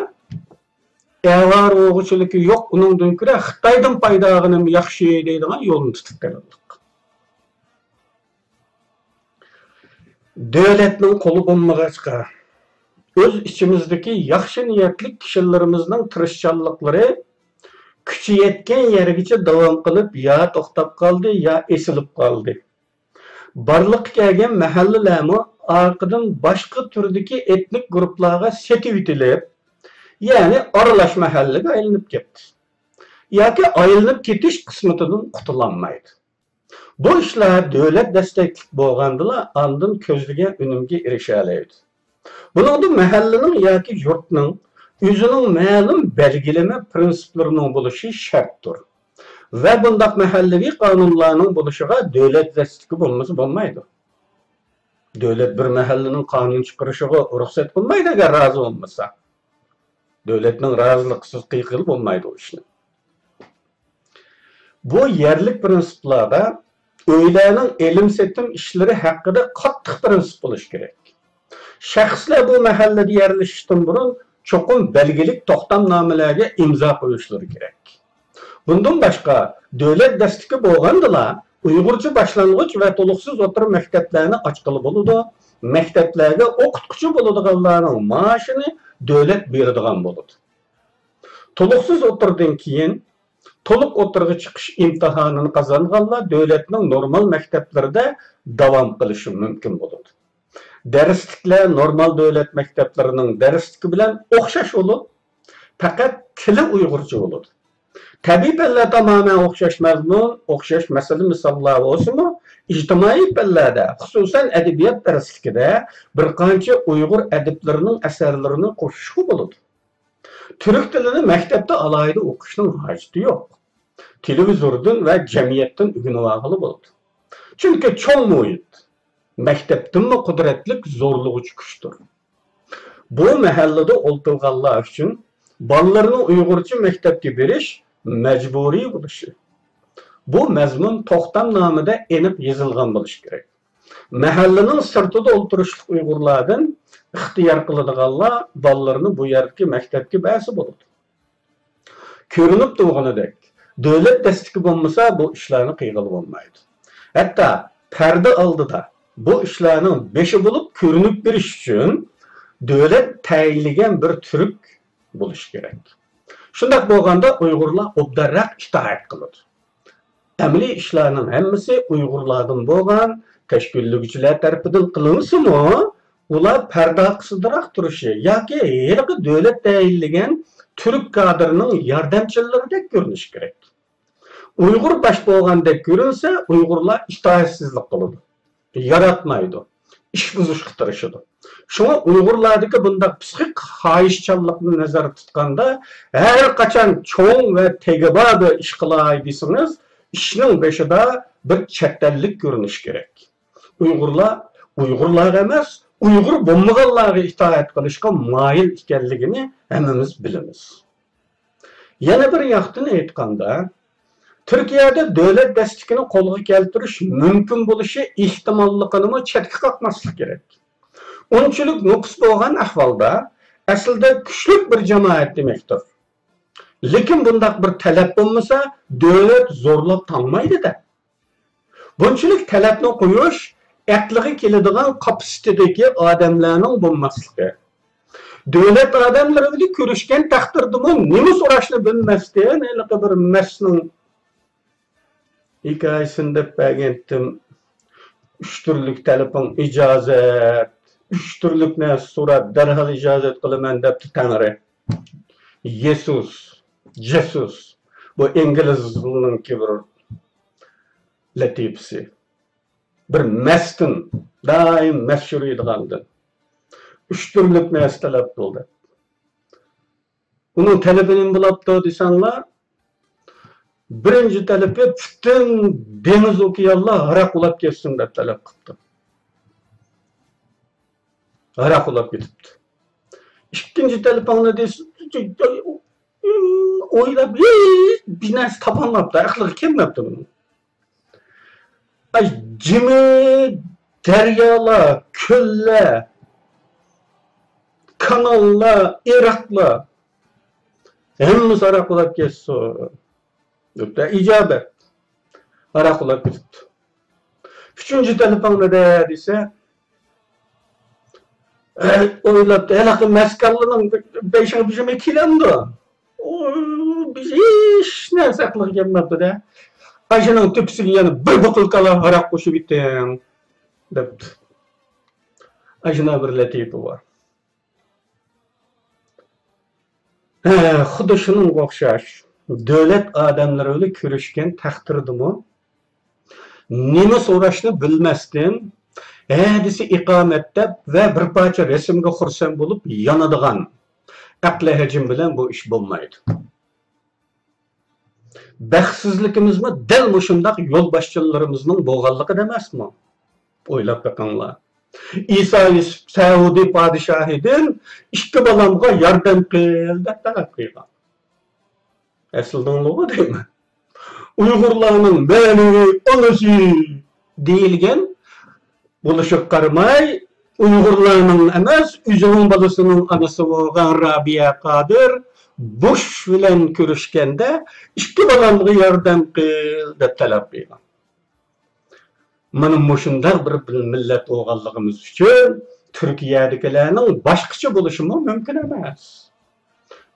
ئاۋارە بولغۇچىلىكى يوق، ئۇنىڭدىن كۆرە خىتايدىن پايدا ئالغىنىم ياخشى دەيدىغان يولنى تۇتۇپ قېلىندۇق. دۆلەتنىڭ قولى بولمىغاچقا، ئۆز ئىچىمىزدىكى ياخشى نىيەتلىك كىشىلىرىمىزنىڭ تىرىشچانلىقلىرى كۈچى يەتكەن يەرگىچە داۋام قىلىپ، يا توختاپ قالدى، يا ئېسىلىپ قالدى. بارلىققا كەلگەن مەھەللىلەرمۇ ئارقىدىن باشقا تۈردىكى ئېتنىك گۇرۇپپىلارغا سېتىۋېتىلىپ، يەنى ئارىلاش مەھەللىگە ئايلىنىپ كەتتى. ياكى ئايلىنىپ كېتىش قىسمىتىدىن قۇتۇلالمايدۇ. بۇ ئىشلار دۆلەت دەستەكلىك بولغاندىلا ئاندىن كۆزلىگەن ئۈنۈمگە ئېرىشەلەيدۇ. بۇنىڭدا مەھەللىنىڭ ياكى يۇرتنىڭ ئۆزىنىڭ مەلۇم بەلگىلىمە پىرىنسىپلىرىنىڭ بولۇشى شەرتتۇر. ۋە بۇنداق مەھەللىۋى قانۇنلارنىڭ بولۇشىغا دۆلەت دەستىكى بولمىسا بولمايدۇ. دۆلەت بىر مەھەللىنىڭ قانۇن چىقىرىشىغا رۇخسەت قىلمايدۇ، ئەگەر رازى بولمىسا. دۆلەتنىڭ رازىلىقىسىز قىلغىلى بولمايدۇ ئۇ ئىشنى. بۇ يەرلىك پىرىنسىپلاردا ئۆيلەرنىڭ ئېلىم-سېتىم ئىشلىرى ھەققىدە قاتتىق پىرىنسىپ بولۇشى كېرەك. شەخسلەر بۇ مەھەللىدە يەرلىشىشتىن بۇرۇن چوقۇم بەلگىلىك توختامنامىلەرگە ئىمزا قويۇشلىرى كېرەك. بۇندىن باشقا، دۆلەت دەستىكى بولغاندىلا، ئۇيغۇرچە باشلانغۇچ ۋە تولۇقسىز ئوتتۇرا مەكتەپلەرنى ئاچقىلى بولىدۇ، مەكتەپلەرگە ئوقۇتقۇچى بولىدىغانلارنىڭ مائاشىنى دۆلەت بېرىدىغان بولىدۇ. تولۇقسىز ئوتتۇرىدىن كېيىن تولۇق ئوتتۇرىغا چىقىش ئىمتىھانىنى قازانغانلار دۆلەتنىڭ نورمال مەكتەپلىرىدە داۋام قىلىشى مۇمكىن بولىدۇ. دەرسلىكلەر نورمال دۆلەت مەكتەپلىرىنىڭ دەرسلىكى بىلەن ئوخشاش بولۇپ، پەقەت تىلى ئۇيغۇرچە بولىدۇ. تەبىئىي پەنلەر تامامەن ئوخشاش مەزمۇن، ئوخشاش مەسىلە مىساللار بولسىمۇ، ئىجتىمائىي پەنلەردە، خۇسۇسەن ئەدەبىيات دەرسلىكىدە بىر قانچە ئۇيغۇر ئەدىبلىرىنىڭ ئەسەرلىرىنى قوشۇشقا بولىدۇ. تۈرك تىلىنى مەكتەپتە ئالاھىدە ئوقۇشنىڭ ھاجىتى يوق. تېلېۋىزوردىن ۋە جەمئىيەتتىن ئۆگىنىۋالغىلى بولىدۇ. چۈنكى چوڭ مۇھىت مەكتەپتىنمۇ قۇدرەتلىك زورلىغۇچى كۈچتۇر. بۇ مەھەللىدە ئولتۇرغانلار ئۈچۈن بالىلىرىنىڭ ئۇيغۇرچە مەكتەپكە بېرىش مەجبۇرىي بولۇشى، بۇ مەزمۇن توختامنامىدە ئېنىق يېزىلغان بولۇشى كېرەك. مەھەللىنىڭ سىرتىدا ئولتۇرۇشلۇق ئۇيغۇرلاردىن ئىختىيار قىلىدىغانلار بالىلىرىنى بۇ يەردىكى مەكتەپكە بەرسە بولىدۇ. كۆرۈنۈپ تۇرغىنىدەك، دۆلەت دەستىكى بولمىسا، بۇ ئىشلارنى قىلغىلى بولمايدۇ. ھەتتا پەردە ئالدىدا بۇ ئىشلارنىڭ بېشى بولۇپ كۆرۈنۈپ بېرىش ئۈچۈن دۆلەت تەيىنلىگەن بىر تۈرك بولۇشى كېرەك. شۇنداق بولغاندا ئۇيغۇرلار ئوبدانراق ئىتائەت قىلىدۇ. ئەمەلىي ئىشلارنىڭ ھەممىسى ئۇيغۇرلاردىن بولغان تەشكىللىگۈچىلەر تەرىپىدىن قىلىنسىمۇ، ئۇلار پەردە ئارقىسىدىراق تۇرۇشى ياكى ھېلىقى دۆلەت تەيىنلىگەن تۈرك كادىرىنىڭ ياردەمچىلىرىدەك كۆرۈنۈشى كېرەك. ئۇيغۇر باش بولغاندەك كۆرۈنسە، ئۇيغۇرلار ئىتائەتسىزلىك قىلىدۇ، ياراتمايدۇ، ئىش بۇزۇشقا تىرىشىدۇ. شۇڭا ئۇيغۇرلاردىكى بۇنداق پسىخىك خاھىشچانلىقنى نەزەردە تۇتقاندا، ھەر قاچان چوڭ ۋە تېگىبار بىر ئىش قىلاي دېسىڭىز، ئىشنىڭ بېشىدا بىر چەت ئەللىك كۆرۈنۈشى كېرەك. ئۇيغۇرلار ئۇيغۇرلارغا ئەمەس، ئۇيغۇر بولمىغانلارغا ئىتائەت قىلىشقا مايىل ئىكەنلىكىنى ھەممىمىز بىلىمىز. يەنە بىر ياقتىن ئېيتقاندا، تۈركىيەدە دۆلەت دەستىكىنى قولغا كەلتۈرۈش مۇمكىن بولۇشى ئېھتىماللىقىنىمۇ چەتكە قاقماسلىق كېرەك. ئۇنچىلىك نوپۇس بولغان ئەھۋالدا، ئەسلىدە كۈچلۈك بىر جامائەت دېمەكتۇر. لېكىن بۇنداق بىر تەلەپ بولمىسا، دۆلەت زورلاپ تاڭمايدۇ-دە. بۇنچىلىك تەلەپنى قويۇش ئەقلىگە كېلىدىغان قاپىسىتېدىكى ئادەملەرنىڭ بولماسلىقى. دۆلەت ئادەملىرى بىلەن كۆرۈشكەن تەقدىردىمۇ نېمە سوراشنى بىلمەستىن، ھېلىقى بىر مەستنىڭ ھېكايىسىنى دەپ بەرگەنتىم. ئۈچ تۈرلۈك تەلىپىڭ ئىجازەت، ئۈچ تۈرلۈك نەرسە سورا، دەرھال ئىجازەت قىلىمەن دەپتۇ تەڭرى. يېسۇس، جېسۇس، بۇ ئىنگلىزنىڭكى بىر لەتىپىسى. بىر مەستىن، دائىم مەست يۈرىدىغاندىن ئۈچ تۈرلۈك نەرسە تەلەپ قىلدى. ئۇنىڭ تەلىپى نېمە بولاپتۇ دېسەڭلار، بىرىنچى تەلىپى پۈتۈن دېڭىز ئوكيانلار ھاراق ئۇلاپ كەتسۇن دەپ تەلەپ قىپتۇ. ھاراق ئۇلاپ كېتىپتۇ. ئىككىنچى تەلىپىڭنى دېسە، ئويلاپ، ھېچ بىر نەرسە تاپالماپتۇ، ئەقلىگە كەلمەپتۇ بۇنىڭ. ئاي، جىمى دەريالار، كۆللەر، كاناللار، ئېرىقلار، ھەممىسى ھاراق ئۇلاپ كەتسۇن. دەپتۇ، ئىجابەت. ھاراق ئۇلاپ كېتىپتۇ. ئۈچىنچى تەلىپىڭ نېدە دېسە، ئويلاپتۇ، ھېلىقى مەسكاللىنىڭ بېشىغا بىر نېمە كېلەمدۇ؟ ئۇ، بىز ھېچ نەرسە ئەقلىگە كەلمەپتۇ-دە. ئاشۇنىڭ تۆپىسىگە يەنە بىر بوتۇلكا ھاراق قوشۇپ ئېتىڭ، دەپتۇ. ئاشۇنداق بىر لەتىپە بار. ھە، خۇددى شۇنىڭغا ئوخشاش. دۆلەت ئادەملىرى بىلەن كۆرۈشكەن تەقدىردىمۇ نېمە سوراشنى بىلمەستىن، ھە دېسە ئىقامەت دەپ ۋە بىر پارچە رەسىمگە خۇرسەن بولۇپ يانىدىغان ئەقلى ھەجىم بىلەن بۇ ئىش بولمايدۇ. بەختسىزلىكىمىزمۇ دەل مۇشۇنداق يولباشچىلىرىمىزنىڭ بولغانلىقىدا ئەمەسمۇ؟ ئويلاپ بېقىڭلار. ئىسا يۈسۈپ سەئۇدى پادىشاھىدىن ئىككى بالامغا ياردەم قىل دەپ تەلەپ قىلغان. ئەسلىدىڭلىغۇ دەيمەن. ئۇيغۇرلارنىڭ مەنىۋى ئانىسى دېيىلگەن بولۇشىغا قارىماي، ئۇيغۇرلارنىڭ ئەمەس، ئۆزىنىڭ بالىسىنىڭ ئانىسى بولغان رابىيە قادىر بۇش بىلەن كۆرۈشكەندە، ئىككى بالامغا ياردەم قىل دەپ تەلەپ قىلغان. مانا مۇشۇنداق بىر، بىر مىللەت بولغانلىقىمىز ئۈچۈن تۈركىيەدىكىلەرنىڭ باشقىچە بولۇشىمۇ مۇمكىن ئەمەس.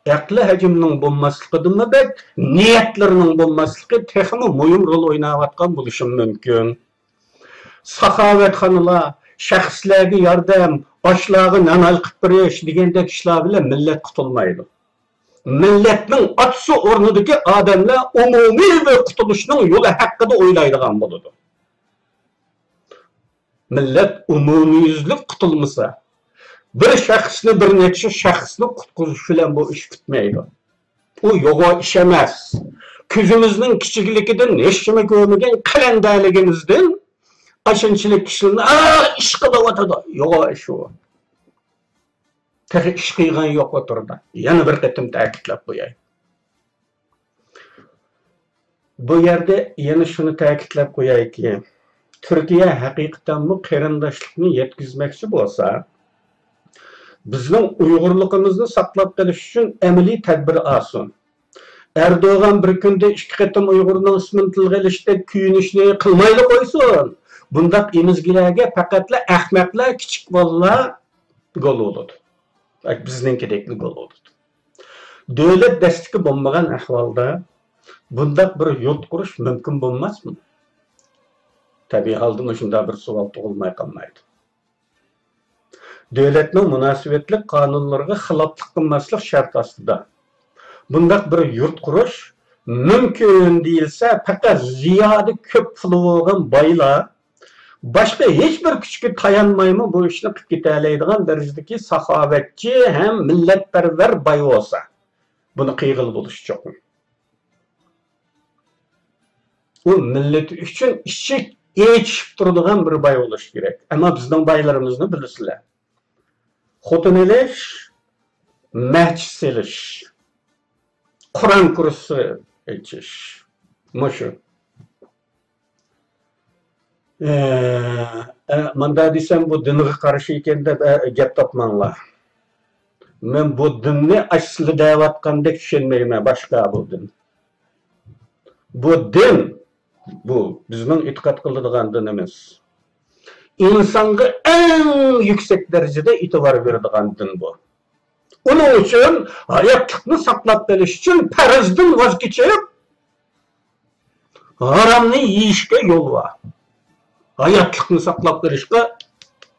ئەقلى ھەجمىنىڭ بولماسلىقىدىنمۇ بەك، نىيەتلىرىنىڭ بولماسلىقى تېخىمۇ مۇھىم رول ئويناۋاتقان بولۇشىمۇ مۇمكىن. ساخاۋەتخانىلار، شەخسلەرگە ياردەم، ئاچلارغا نان ھالقىپ بېرىش دېگەندەك ئىشلار بىلەن مىللەت قۇتۇلمايدۇ. مىللەتنىڭ ئاتىسى ئورنىدىكى ئادەملەر ئومۇمىي بىر قۇتۇلۇشنىڭ يولى ھەققىدە ئويلايدىغان بولىدۇ. مىللەت ئومۇميۈزلۈك قۇتۇلمىسا، بىر شەخسنى، بىر نەچچە شەخسنى قۇتقۇزۇش بىلەن بۇ ئىش پۈتمەيدۇ. ئۇ يوغان ئىش ئەمەس. كۆزىمىزنىڭ كىچىكلىكىدىن ھېچنېمە كۆرمىگەن قەلەندەرلىكىمىزدىن ئاشۇنچىلىك كىشىلەرنى، ئا، ئىش قىلىۋاتىدۇ. يوغان ئىش ئۇ. تېخى ئىش قىلغان يوق ئوتتۇرىدا. يەنە بىر قېتىم تەكىتلەپ قوياي. بۇ يەردە يەنە شۇنى تەكىتلەپ قويايكى، تۈركىيە ھەقىقەتەنمۇ قېرىنداشلىقنى يەتكۈزمەكچى بولسا، بىزنىڭ ئۇيغۇرلۇقىمىزنى ساقلاپ قېلىش ئۈچۈن ئەمەلىي تەدبىر ئالسۇن. ئەردوغان بىر كۈندە ئىككى قېتىم ئۇيغۇرنىڭ ئىسمىنى تىلغا ئېلىشتەك كۆيۈنۈشنى قىلمايلا قويسۇن. بۇنداق ئېمىزگىلەرگە پەقەتلا ئەخمەقلەر، كىچىك بالىلار گول بولىدۇ. بىزنىڭكىدەكلا گول بولىدۇ. دۆلەت دەستىكى بولمىغان ئەھۋالدا بۇنداق بىر يۇرت قۇرۇش مۇمكىن بولماسمۇ؟ تەبىئىي ھالدا مۇشۇنداق بىر سوئال تۇغۇلماي قالمايدۇ. دۆلەتنىڭ مۇناسىۋەتلىك قانۇنلىرىغا خىلاپلىق قىلماسلىق شەرتى ئاستىدا، بۇنداق بىر يۇرت قۇرۇش مۇمكىن دېيىلسە، پەقەت زىيادە كۆپ پۇلى بولغان بايلار باشقا ھېچ بىر كۈچكە تايانمايمۇ بۇ ئىشنى قىلىپ كېتەلەيدىغان دەرىجىدىكى ساخاۋەتچى ھەم مىللەتپەرۋەر باي بولسا، بۇنى قىلغىلى بولۇشى چوقۇم. ئۇ مىللىتى ئۈچۈن ئىچىك ئېچىشىپ تۇرىدىغان بىر باي بولۇشى كېرەك. ئەمما بىزنىڭ بايلىرىمىزنى بىلىسىلەر. خوتۇن ئېلىش، مەچىت سېلىش، قۇرئان كۇرسى ئېچىش. مۇشۇ. ئە، ئە، ماندا دېسەم، بۇ دىنغا قارشى ئىكەن دەپ، ئە، گەپ تاپماڭلار. مەن بۇ دىننى ئاشۇ سىلەر دەۋاتقاندەك چۈشەنمەيمەن، باشقا بۇ دىن. بۇ دىن، بۇ بىزنىڭ ئېتىقاد قىلىدىغان دىنىمىز. ئىنسانغا ئەڭ يۈكسەك دەرىجىدە ئېتىبار بېرىدىغان دىن بۇ. ئۇنىڭ ئۈچۈن ھاياتلىقنى ساقلاپ قېلىش ئۈچۈن پەرزدىن ۋاز كېچىپ، ھارامنى يېيىشكە يول بار. ھاياتلىقنى ساقلاپ قېلىشقا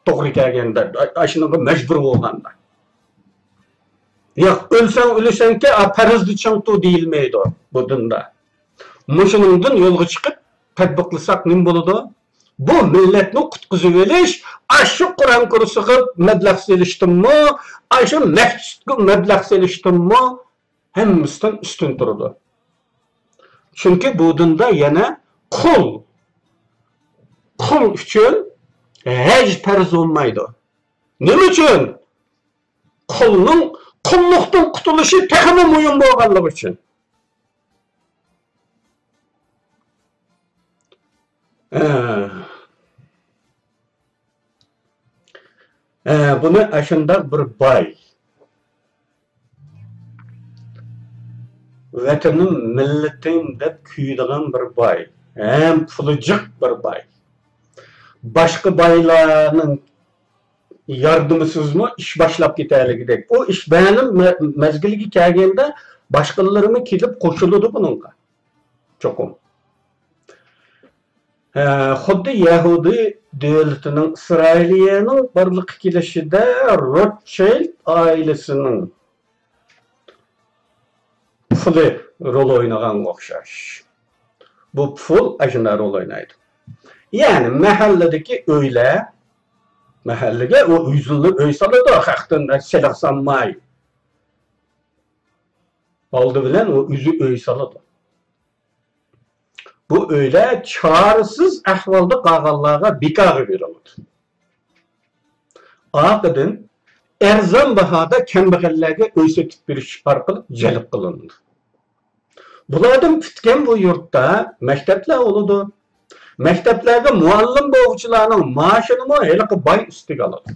توغرا كەلگەندە، ئاشۇنىڭغا مەجبۇر بولغاندا. ياق، ئۆلسەڭ ئۆلىسەنكى، ئا، پەرزدە چىڭ تۇر دېيىلمەيدۇ بۇ دىندا. مۇشۇنىڭدىن يولغا چىقىپ تەتبىقلىساق نېمە بولىدۇ؟ بۇ مىللەتنى قۇتقۇزۇۋېلىش، ئاشۇ قۇرئان كۇرسىغا مەبلەغ سېلىشتىنمۇ، ئاشۇ مەسچىتكە مەبلەغ سېلىشتىنمۇ ھەممىسىدىن ئۈستۈن تۇرىدۇ. چۈنكى بۇ دىندا يەنە قۇل، قۇل ئۈچۈن ھەج پەرز بولمايدۇ. نېمە ئۈچۈن؟ قۇلنىڭ قۇللۇقتىن قۇتۇلۇشى تېخىمۇ مۇھىم بولغانلىقى ئۈچۈن. ئە، ئە، بۇنى ئاشۇنداق بىر باي، ۋەتىنىم، مىللىتىم دەپ كۆيىدىغان بىر باي، ھەم پۇلى جىق بىر باي. باشقا بايلارنىڭ ياردىمىسىزمۇ ئىش باشلاپ كېتەلىگۈدەك. ئۇ ئىش مەلۇم مە-، مەزگىلگە كەلگەندە باشقىلىرىمۇ كېلىپ قوشۇلىدۇ بۇنىڭغا. چوقۇم. ھە، خۇددى يەھۇدىي دۆلىتىنىڭ، ئىسرائىلىيەنىڭ بارلىققا كېلىشىدە روتشىلد ئائىلىسىنىڭ پۇلى رول ئوينىغانغا ئوخشاش. بۇ پۇل ئاشۇنداق رول ئوينايدۇ. يەنى مەھەللىدىكى ئۆيلەر، مەھەللىگە ئۇ ئۆزى ئۆي سالىدۇ، خەقتىن سېلىق سالماي. ئالدى بىلەن ئۇ ئۆزى ئۆي سالىدۇ. بۇ ئۆيلەر چارىسىز ئەھۋالدا قالغانلارغا بىكارغا بېرىلىدۇ. ئارقىدىن ئەرزان باھادا كەمبەغەللەرگە ئۆي سېتىپ بېرىش ئارقىلىق جەلپ قىلىنىدۇ. بۇلاردىن پۈتكەن بۇ يۇرتتا مەكتەپلەر بولىدۇ. مەكتەپلەرگە مۇئەللىم بولغۇچىلارنىڭ مائاشىنىمۇ ھېلىقى باي ئۈستىگە ئالىدۇ.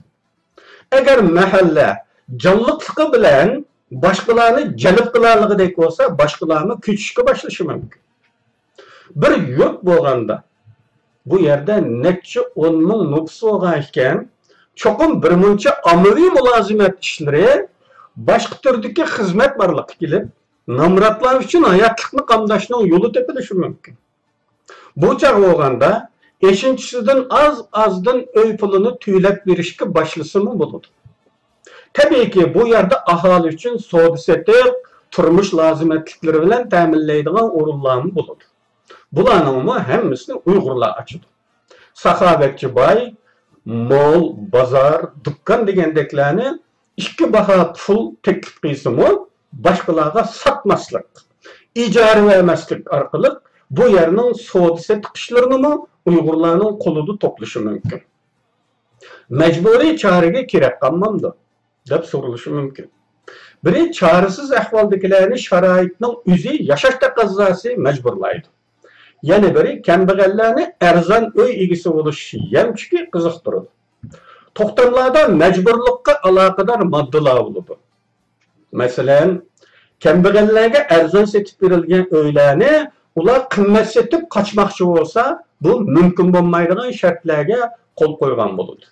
ئەگەر مەھەللە جانلىقلىقى بىلەن باشقىلارنى جەلپ قىلالىغۇدەك بولسا، باشقىلارمۇ كۆچۈشكە باشلىشى مۇمكىن. بىر يۇرت بولغاندا، بۇ يەردە نەچچە ئون مىڭ نوپۇس بولغان ئىكەن، چوقۇم بىر مۇنچە ئاممىۋى مۇلازىمەت ئىشلىرى، باشقا تۈردىكى خىزمەت بارلىققا كېلىپ، نامراتلار ئۈچۈن ھاياتلىقنى قامداشنىڭ يولى تېپىلىشى مۇمكىن. بۇ چاغ بولغاندا، ئېشىنچىسىدىن ئاز-ئازدىن ئۆي پۇلىنى تۆلەپ بېرىشكە باشلىسىمۇ بولىدۇ. تەبىئىيكى، بۇ يەردە ئاھالى ئۈچۈن سودا-سېتىق، تۇرمۇش لازىمەتلىكلىرى بىلەن تەمىنلەيدىغان ئورۇنلارمۇ بولىدۇ. بۇلارنىڭمۇ ھەممىسىنى ئۇيغۇرلار ئاچىدۇ. ساخاۋەتچى باي، مول، بازار، دۇكان دېگەندەكلەرنى ئىككى باھا پۇل تەكلىپ قىلسىمۇ، باشقىلارغا ساتماسلىق، ئىجارە بەرمەسلىك ئارقىلىق بۇ يەرنىڭ سودا-سېتىق ئىشلىرىنىمۇ ئۇيغۇرلارنىڭ قولىدا توپلىشى مۇمكىن. مەجبۇرىي چارىگە كېرەك قالمامدۇ؟ دەپ سورىلىشى مۇمكىن. بىرى، چارىسىز ئەھۋالدىكىلەرنى شارائىتنىڭ ئۆزى، ياشاش تەقەززاسى مەجبۇرلايدۇ. يەنە بىرى، كەمبەغەللەرنى ئەرزان ئۆي ئىگىسى بولۇش يەمچۈكى قىزىقتۇرىدۇ. توختاملاردا مەجبۇرلۇققا ئالاقىدار ماددىلار بولىدۇ. مەسىلەن، كەمبەغەللەرگە ئەرزان سېتىپ بېرىلگەن ئۆيلەرنى ئۇلار قىممەت سېتىپ قاچماقچى بولسا، بۇ مۇمكىن بولمايدىغان شەرتلەرگە قول قويغان بولىدۇ.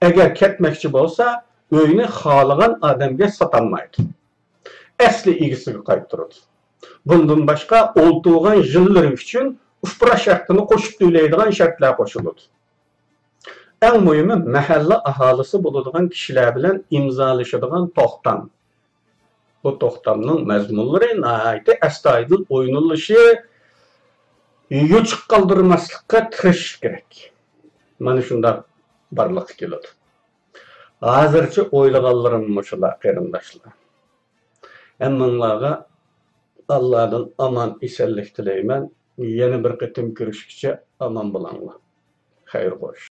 ئەگەر كەتمەكچى بولسا، ئۆينى خالىغان ئادەمگە ساتالمايدۇ. ئەسلى ئىگىسىگە قايتۇرىدۇ. بۇندىن باشقا، ئولتۇرغان يىللىرى ئۈچۈن ئۇپراش ھەققىنى قوشۇپ تۆلەيدىغان شەرتلەر قوشۇلىدۇ. ئەڭ مۇھىمى، مەھەللە ئاھالىسى بولىدىغان كىشىلەر بىلەن ئىمزالىشىدىغان توختام. بۇ توختامنىڭ مەزمۇنلىرى ناھايىتى ئەستايىدىل ئويلىنىشى، يوچۇق قالدۇرماسلىققا تىرىشىش كېرەك. مانا شۇنداق بارلىققا كېلىدۇ. ھازىرچە ئويلىغانلىرىم مۇشۇلار، قېرىنداشلار. ھەممىڭلارغا ئاللادىن ئامان-ئېسەنلىك تىلەيمەن. يەنە بىر قېتىم كۆرۈشكىچە ئامان بولۇڭلار. خەير خوش.